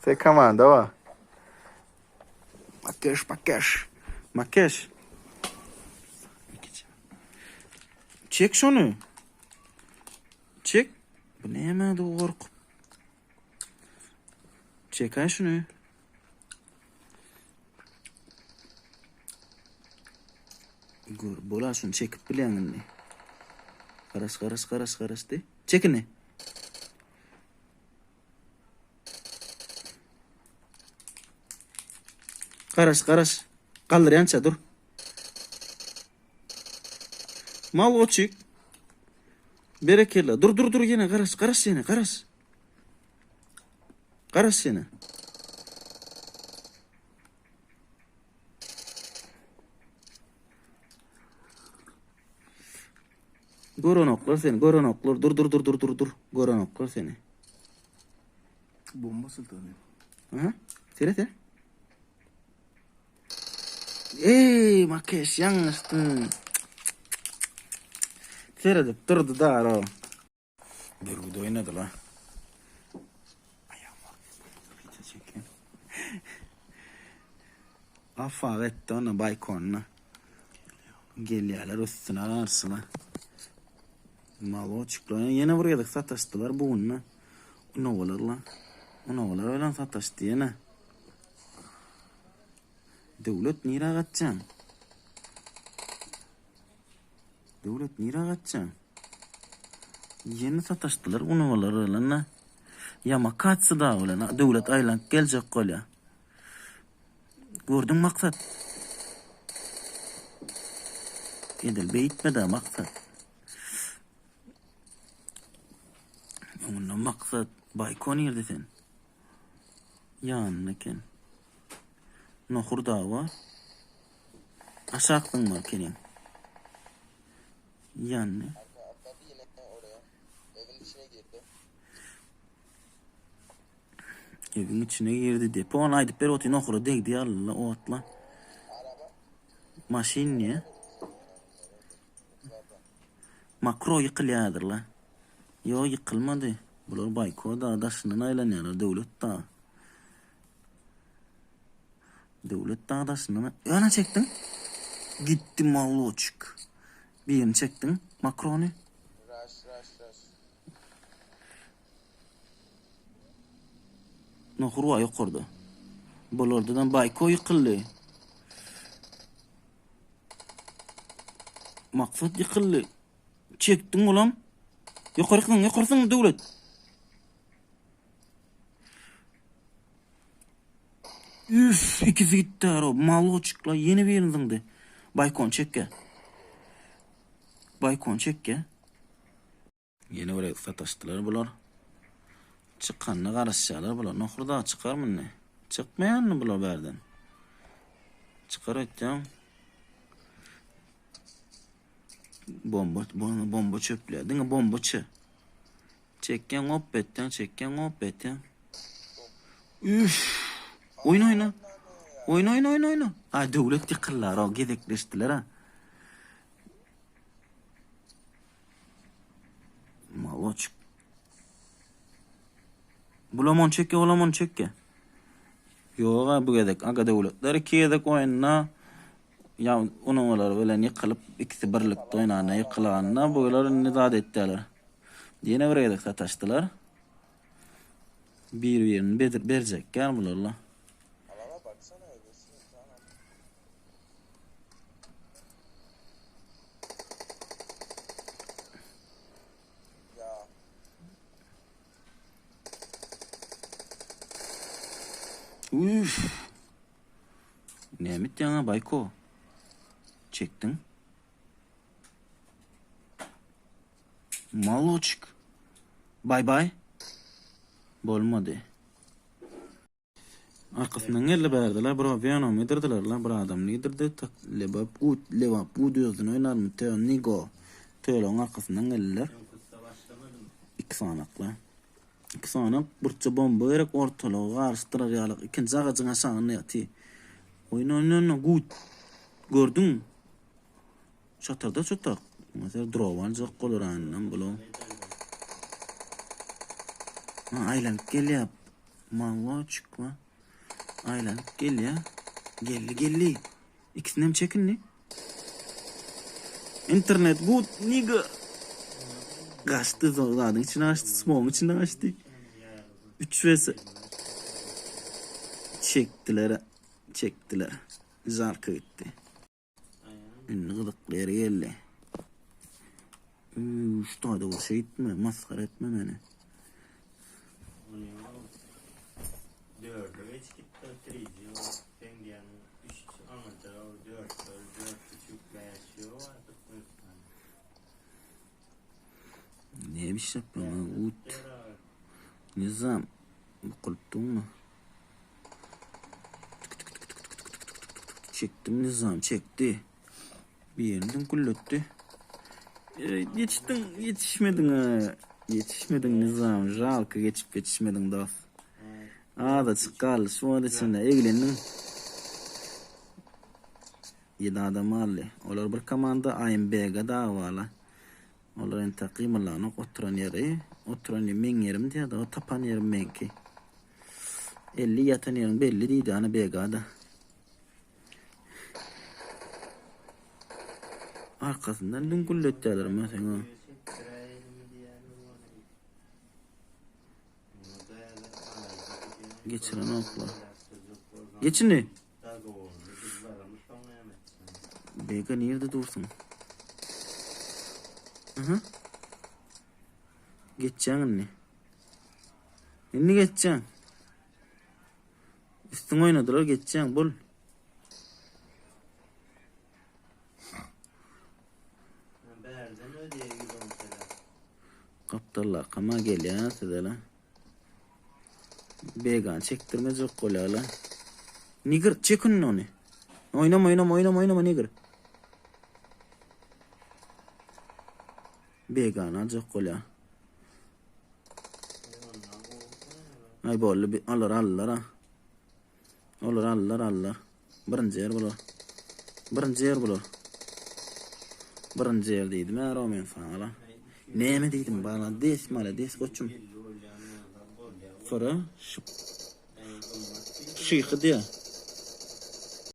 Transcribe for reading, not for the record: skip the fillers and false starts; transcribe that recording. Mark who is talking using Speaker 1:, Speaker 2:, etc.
Speaker 1: Se komanda bar. Makeş, makeş. Makeş. Çek şony. Çek. Bu näme gorkup. Çekay şunu. Gör, bola şunu çekip bilýäň indi. Garaş, garaş, garaş, garaş de. Çek indi. Garaş, garaş. Galdyrýança dur. Mal oçuk. Berekella. Dur, dur, dur ýene garaş, garaş ýene, garaş. Garaş ýene. Görenoklar seni, görenoklar. Dur, dur, dur, dur, dur, dur. Görenoklar seni.
Speaker 2: Bomba sultany.
Speaker 1: Aha. Seret he. Ey, Makeş ýalňyşdyň. Seredip durdy daro. Bürgüt oýnady la. Afak etdi ony baýkonyna. Gelýärler üstüne garşyna. Maloçikler ýene bir gezek sataşdylar bu günde. Unowalar la. Unowalar bilen sataşdy ýene. Döwlet nirä gaçýaň? Döwlet nirä gaçýaň? Ýene sataşdylar unowalar bilen. Ýamakatsi dagy bilen Döwlet aýlanyp geljek bolýar. Gördüň Maksat? Edil beýtme-de Maksat. Öňünde Maksat Baýko nirde sen? Ýanynda eken. Nohur dagy bar. Aşak zyňmaly ekeniň. Ýanny.
Speaker 3: Atladı yine oraya. Evin içine girdi.
Speaker 1: Ewiň içine girdi depo. Ony aýdyp berip otyr nohura degdi ýalyla otla.
Speaker 3: Araba.
Speaker 1: Maşyn niýe? Makro ýykylýadyr-la. Ýok, ýykylmady. Bular Baýko dagy daşyndan aýlanýarlar, Döwlet dagy. Döwlet dagy daşyndan Ýana çekdiň. Gitdi maloçik. Birini çekdiň, makrony.
Speaker 3: Rush rush rush.
Speaker 1: Nohur bar ýokarda. Bulardan Baýko ýykyldy. Maksat ýykyldy. Çekdiň olam. Ýokary zyň, ýokary zyň Döwlet. Üf, ikisi gitdi aro. Maloçikla ýene birini zyňdy. Baýkon çekge. Baýkon çekge. Ýene bir sataşdylar bular. Çykanyna garaşýarlar bular. Nohur dagy çykarmy indi? Çykmaýanmy bular bärden? Çykar öýtýän. Bomba, bomba, bomba çöplýär. Diňe bombaçy. Çekýän hop etýän, çekýän hop etýän. Üf! Oýna oýna. Oýna oýna oýna oýna. A döwlet ýykyllar o gezekleşdiler ha. Maloçik. Bulam ony çekýär, olam ony çekýär. Ýok-a bu gezek aga döwletler iki gezek oýunda ýa onuňlar bilen ýykylyp ikisi birlikde oýnanda ýykylanda bular indi zat etýärler. Ýene bir gezek sataşdylar. Bir-birini bedir berjek ýaly bularla.
Speaker 3: Alana baksana ebesi tamam. Ya
Speaker 1: Üf. Näme etýäň-a Baýko? Çekdiň. Maloçik. Bay bay. Bolmady. Arkasyndan geldi bärdeler bir Venom gidirdiler la bir adamyny gidirdi tak Lebap gut Lebap gut özüni oýnarmy Teo Nigo Teolaň arkasyndan geldiler. Iki sanakla. Iki sanak burça bomba gerek ortalygy garyşdyrar ýaly ikinji agajyň aşagynda ýaty. Oýna oýna oýna gut. Gördüň. Çatyrda çatak. Muňa ser drop aljak bolar andan bular. Ha aýlanyp gelýär. Maloçik la. Aýlanyp gelýä. Geldi, geldi. Ikisini hem çekindi. Internet good nigga. Gaçdy zadyň içine gaçdy, smogyň içinde gaçdy. 3 vs çekdiler, çekdiler. Žalka gitdi. Indi gyzykly ýeri geldi. Üş, taýda urşa gitme, masgara etme meni.
Speaker 2: Dörde geç gitdi, triji ýok. Sen diýen üç aňyrda dörtler, dört buçuk, bäş ýok Türkmenistan.
Speaker 1: Ne bir şey yapıyorsun ut. Nizam, bukulupdyňmy? Çekdim Nizam, çekdi. Bir ýerini düňkülletdi. Ýetişdiň, ýetişmediň. Ýetişmediň Nizam, žalko geçip ýetişmediň dost. Azajyk galdy, şu wagt içinde eglendiň. Ýedi adam galdy. Olar bir komanda, AMBG dagy barla. Olar entek gymyldanok oturan ýeri. Oturan ýeri meň ýerim diýýär, o tapan ýerim meňki. 50 ýatan ýeriň belli diýdi ana BG-da. Arkasyndan düňkülletýärler meseň. Geçirenoklar. Geçini. BG nirde dursun? Aha. Geçýäň indi. Indi geçýäň. Üstüň oýnadylar geçýäň bol. Gapdalla kama gelýär size la. Began çekdirmejek bolýar la. Nigr çek indi ony. Oýnama oýnama oýnama oýnama nigr. Began aljak bolýar. Ay boldy olar aldylar ha. Olar aldylar aldylar. Birinji ýer bular. Birinji ýer bular. Birinji ýer diýdim ä men saňa la. Näme diýdim bala des malades goçum. Fara şu Şyhy diýä.